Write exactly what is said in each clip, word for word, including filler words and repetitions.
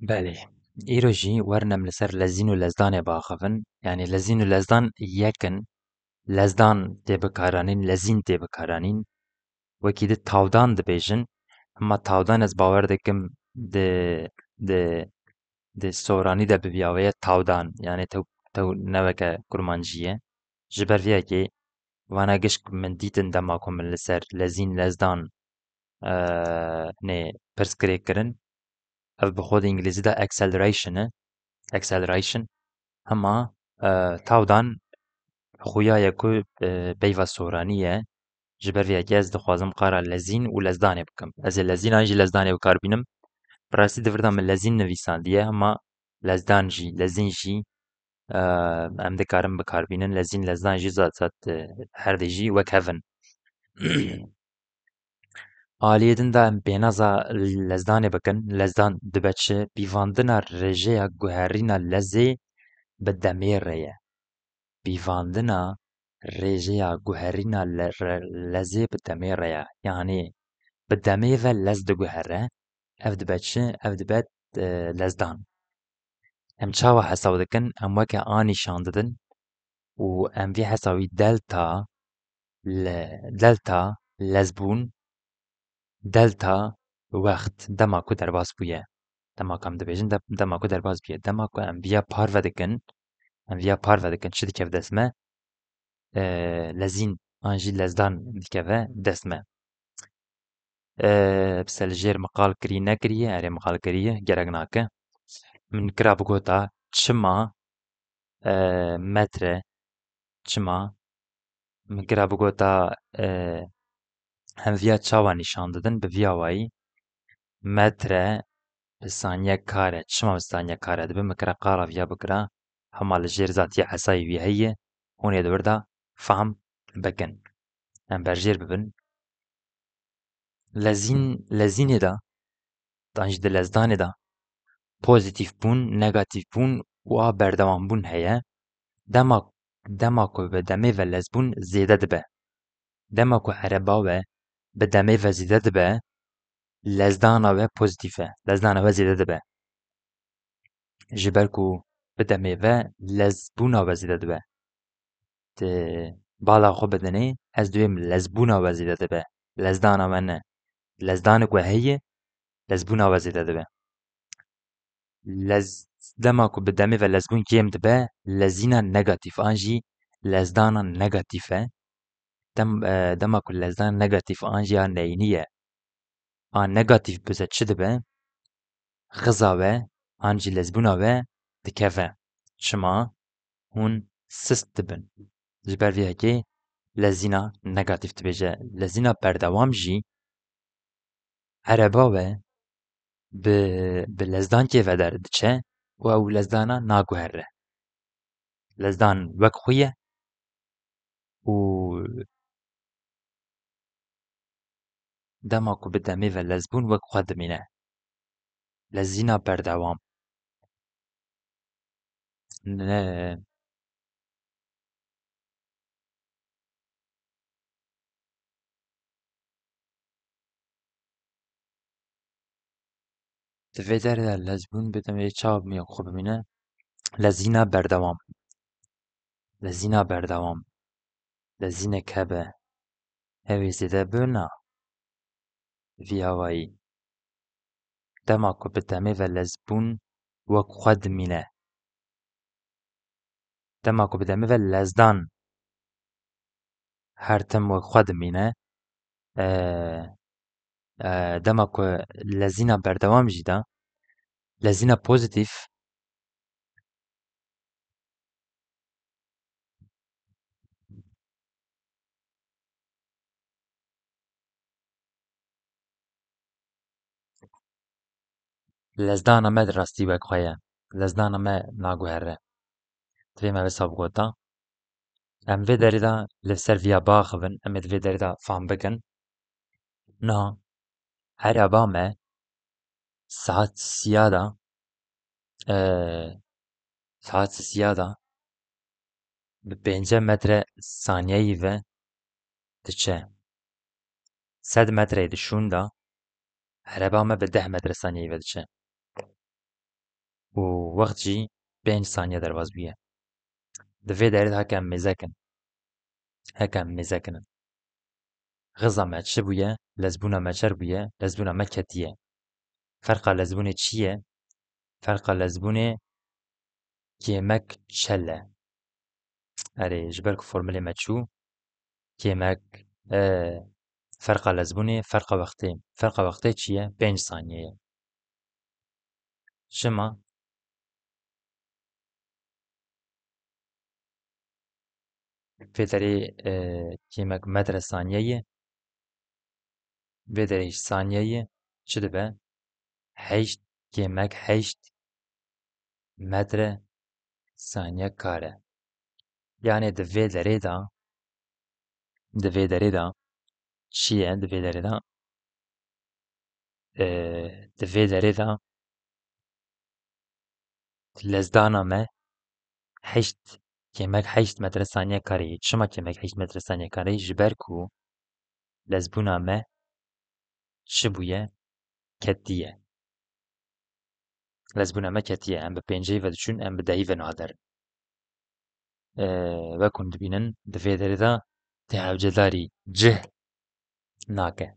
Belê. Îro jî werin em li ser lezîn û lezdanê biaxivin. Yanî lezîn û lezdan yek in. Lezdan tê bikaranîn, lezîn tê bikaranîn. Wekî di tawdan dibêjin. Hema tawdan ez bawer dikim di, di, di soranî de bi vî awê ye tawdan. Yanî tew, tew ne weke kurmancî ye. Ji ber vê yekê vana gişk min dîtin dema ku min li ser lezîn, lezdan, e, nê pirsgirêk kirin. Ev bi xwe di îngilîzî de acceleration e. Acceleration. Hema, e, tawdan xuya ye ku, e, peyva soranî ye. Ji ber vê yekê ez dixwazim qara lezîn û lezdanê bikim. Ez ê lezîn an jî lezdanê bi kar bînim. Bi rastî di vir de min lezîn nivîsandiye, hema lezdan jî, lezîn jî, e, em dikarin bi kar bînin. Lezîn, lezdan jî zat zat, e, her dê jî wek hev in. Aliyê din de em pênaza lezdanê bikin. Lezdan dibe çi? Pîvandina rêjeya guherîna lezê bi demê re ye. Pîvandina rêjeya guherîna le-, re-, lezê bi demê re ye. Yanî bi demê ve lez diguhere. Ev dibe çi? Ev dibe, e, lezdan. Em çawa hesab dikin? Em weke a nîşan didin û em vê hesabî delta, le-, delta lezbûn, delta wext, dema ku derbas bûye. Dema ku em dibêjin de-, dema ku derbas bûye. Dema ku em viya parve dikin, em viya parve dikin, çi dikeve dest me? E, lezîn an jî lezdan dikeve dest me. E, bi se li jêr min qal kirî nekiriye, erê min qal kiriye, gerek nake. Min kira bigota çima, e, metre, çima? Min kira bigota, e, em viya çawa nîşan didin, bi vî awayî metre bi saniye kare. Çima bi saniye kare dibe? Min kira qala viya bikira, hema li jêr zatiya hesayî vî heye, hûn ê di wir de fehm bikin. Em berjêr bibin. Lezîn, lezînê de, tan jî di lezdanê de pozîtîf bûn, negatîf bûn û a berdewam bûn heye. Dema, dema ku bi demê ve lezbûn zêde dibe. Dema ku ereba we bi demê ve zêde dibe, lezdana we pozîtîf e. Lezdana we zêde dibe. Ji ber ku bi demê ve lezbûna we zêde dibe. Tu bala xwe bidinê, ez dibêm lezbûna we zêde dibe. Lezdana we ne. Lezdanek we heye, lezbûna we zêde dibe. Lez-, dema ku bi demê ve lezbûn kêm dibe, lezîna negatîf an jî lezdana negatîf e. Dem-, e, dema ku lezdan negatîf an jî ya neyînî ye. A negatîf bize çi dibe? Xiza we an jî lezbûna we dikeve. Çima? Hûn sist dibin. Ji ber vê yekê lezîna negatîf dibêje. Lezîna berdewam jî ereba we bi, bi lezdankê ve der diçe û ew lezdana naguhere. Lezdan wek xwe ye û dema ku bi demê ve lezbûn wek xwe dimîne. Lezîna berdewam. Ne. Di vê derê de lezbûn bi demê çawa bi xwe bimîne? Lezîna berdewam. Lezîna berdewam. Lezînek hebe. Ew ê zêde bibin na. Vî awayî. Dema ku bi demê ve lezbûn wek xwe dimîne. Dema ku bi demê ve lezdan her tim wek xwe dimîne. E, e, dema ku lezîna berdewam jî de, lezîna pozîtîf, lezdana me di rastî wek xwe ye. Lezdana me naguhere. Divê me wisa bigota. Em vê derê de li ser viya biaxivin, em ê di vê derê de fam bikin. Niha ereba me saet siya de, e, saet siya de bi pêncî metre saniyeyî ve diçe. Sed metreyê di şûn de ereba me bi deh metre saniyeyî ve diçe. û wext jî pênc saniye derbas bûye. Di vê derê de heke em mêze kin. Heke em mêze kinin. Xiza me çi bûye? Lezbûna me çer bûye, lezbûna me ketiye. Ferqa lezbûnê çi ye? Ferqa lezbûnê kêmek çel e. Erê, ji ber ku formulê me çû, kêmek, e, ferqa lezbûnê, ferqa wextê. Ferqa wextê çi ye? Pênc saniye ye. Çima? Vê derê, e, kêmek metre saniye ye. Vê derê saniye ye. Çi dibe? Heşt, kêmek heşt metre saniye kare. Yanê di vê derê de, di vê derê de çi ye? Di vê derê de, e, di vê derê de lezdana me heşt, kêmek heşt metre saniye kareyê. Çima kêmek heşt metre saniye kareyê? Ji ber ku lezbûna me çi bûye? Ketiye. Lezbûna me ketiye. Em bi pênceyî ve diçûn, em bi dehî ve niha derin. Ee, wek hûn dibînin, di vê derê de tê hewcedarî cih nake.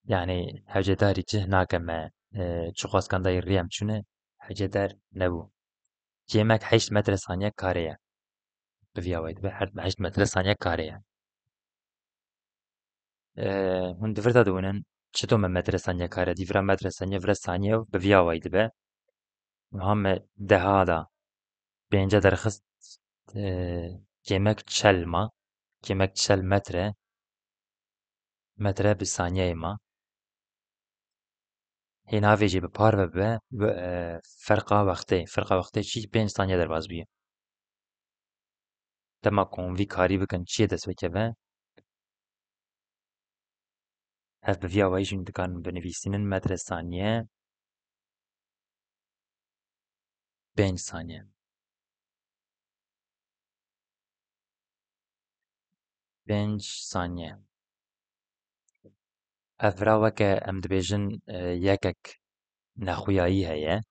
Yanî hewcedarî cih nake me, e, çiqas kandayî rî em çûne, hewcedar nebû. Kêmek heşt metre saniye kare ye. Bi vî awayî dibe her heşt metre saniye kare ye. E, hûn di vir de diwînin, çito me metre saniye kare dî, vira metre saniye, vira saniye û bi vî awayî dibe. Niha me deha da pênce derxist, e, kêmek çel ma, kêmek çel metre, metre bi saniyeyê ma. Hê navê jî bi parve bibe, bi, e, ferqa wextê. Ferqa wextê çi? Pênc saniye derbas bûye. Dema ku hûn vî karî bikin, çiyê dest pê keve? Ev bi vî awayî jî dikarin binivîsînin metre saniye. Pênc saniye. Pênc saniye. Ev vira weke em dibêjin, e, yekek nexuyayî heye.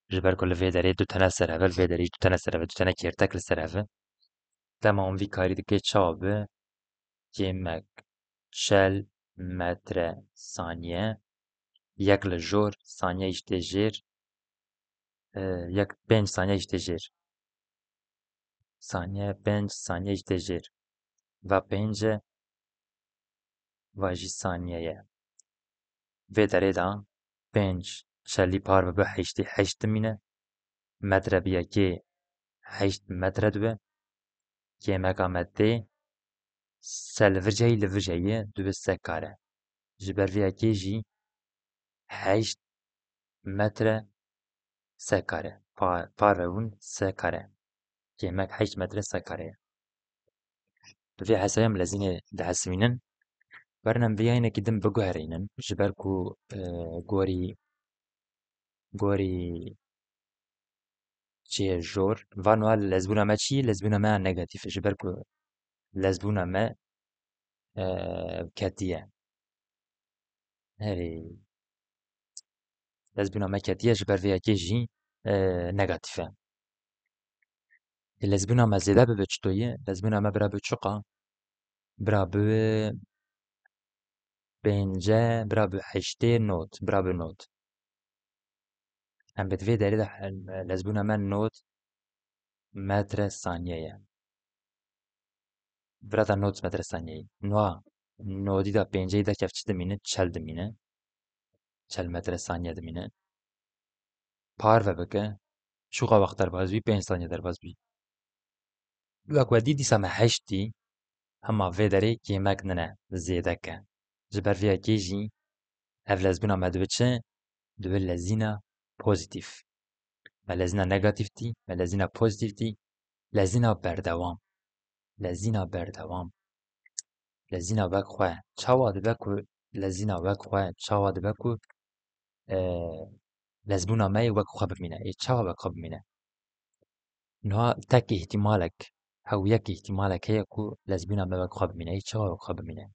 Ji ber ku li vê derê du tene ser hev e, li vê derê du tene ser hev e, du tene kêrtek li ser hev e. Dema hûn vî karî dike çawa bi? Kêmek çel metre saniye. Yek li jor, saniye îştê jêr, e, yek pênc saniye îştê jêr. Saniye pênc, saniye îştê jêr. Va pênc e, va jî saniye ye. Vê derê de pênc çelî parve bi heştê heşt dimîne. Metre bi yekê heşt metre dibe. Kêmeka me tê se li vir cihê li vir cihê dibe se kare. Ji ber vê yekê jî heşt metre se kare. Pa-, parve bûn se kare. Kêmek heşt metre se kare ye. Bi vê hesayê em lezînê dihesibînin. Werin em vê yayînekî din biguherînin. Ji ber ku, e, gorî, gorî çi ye jor. Van wiha lezbûna me çi ye? Lezbûna me ya negatîf e. Ji ber ku lezbûna me, e, ketiye. Herê. Lezbûna me ketiye, ji ber vê yekê jî, e, negatîf e. Ê, lezbûna me zêde bibe çito ye? Lezbûna me bira bi çiqa? Bira bi pênce, bira bi heştê, not, bira bi not. Em bi vê derê de, em, lezbûna me not metre saniye ye. Bira da not metre saniye ye. Nuha nodî da pênceyî derkev çi dimîne? Çel dimîne. Çel metre saniye dimîne. Parve bike. Çûqa wext derbas bî, pênc saniye derbas bî. Wek we dî dîsa me heşt dî, hema vê derê kêmek nine, zêdek e. Ji ber vê yekê jî ev lezbûna me dibe çi? Dibe lezîna pozîtîf. Me lezîna negatîf dî, me lezîna pozîtîf dî, lezîna berdewam. Lezîna berdewam. Lezîna wek xwe. Çawa dibe ku lezîna wek xwe, çawa dibe ku, e, lezbûna me yê wek xwe bimîne? Ê çawa wek xwe bimîne? Niha tek îhtîmalek, hew yek îhtîmalek heye ku lezbûna me wek xwe bimîne. Ê çawa wek xwe bimîne?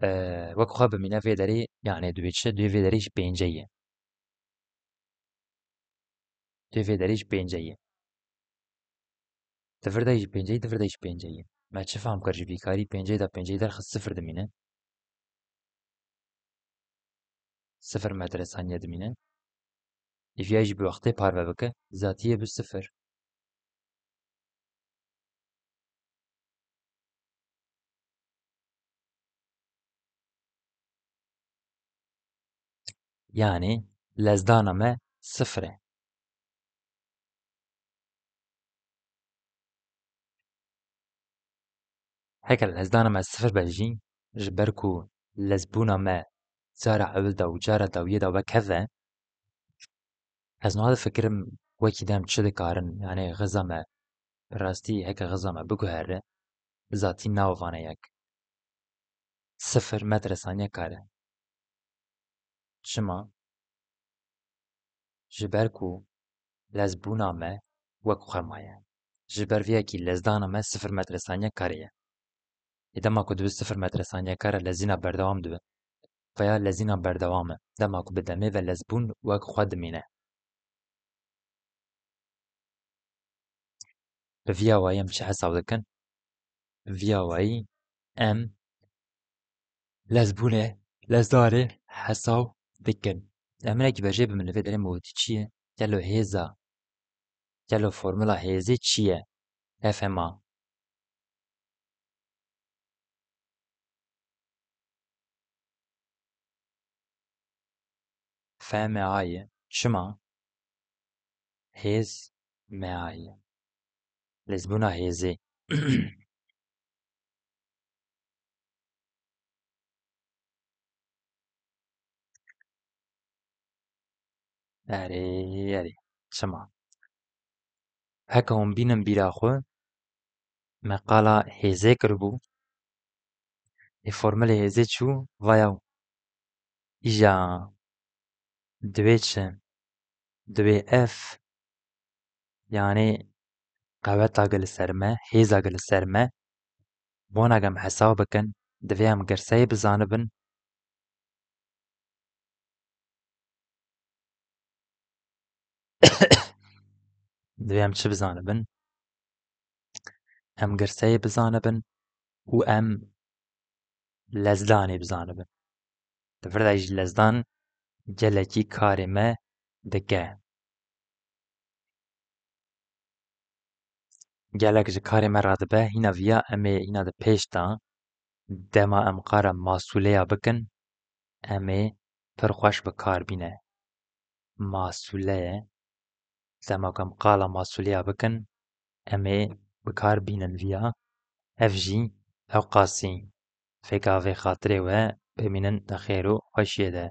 e, wek xwe bimîne vê derê, yani dibê çi? Dibê vê derê jî pênce ye. Dibê vê derê jî pênce ye. Di vir de jî pênce ye, di vir de jî pênce ye. Me çi fam kir ji vî karî? Pênce de pênce derxist, sifir dimîne. Sifir metre saniye dimîne. Îviya jî bi wextê parve bike, zatî yê bi sifir. Yani lezdana me sifir e. Heke lezdana me sifir be jî, ji ber ku lezbûna me cara ewil de û cara dawiyê de wek hev e, ez niha difikirim wekî dem çi dikarin, yani xiza me, bi rastî heke xiza me biguhere, zatî navane yek. Sifir metre saniye kare. Çima? Ji ber ku lezbûna me wek xwe maye. Ji ber vê yekî lezdana me sifir metre saniye kare ye. Ê dema ku dibe sifir metre saniye kare lezîna berdewam dibe. Veya lezîna berdewam e. Dema ku bi demê ve lezbûn wek xwe dimîne. Bi vî awayî em çi hesab dikin? Bi vî awayî em lezbûnê, lezdarê hesab dikin. Em hinekî berjê bimin li vê derê me wî çi ye? Gelo hêza, gelo formula hêzê çi ye? F M A. F M A ye. Çima? Hêz M A ye. Lezbûna hêzê. Erê, erê. Çima? Heke hûn bînin bîra xwe, me qala hêzê kiribû. Ê formulê hêzê çû, vaya îja dibê çi? Dibê F, yani qeweta gi li ser me, hêza gi li ser me, bona gem hesab bikin, divê em girseyê bizanibin. Divê em çi bizanibin? Em girseyê bizanibin û em lezdanê bizanibin. Di vir de jî lezdan gelekî karê me dike. Gelek ji karê me radibe, hîna viya em ê hîna di pêş de dema em qala masûleya bikin, em ê pir xweş bi kar bîne. Masûleye, dema ku em qala masûleya bikin, em ê bi kar bînin viya. Ev jî ewqasî fêka vê xatirê we bimînin di xêr û xweşiyê de.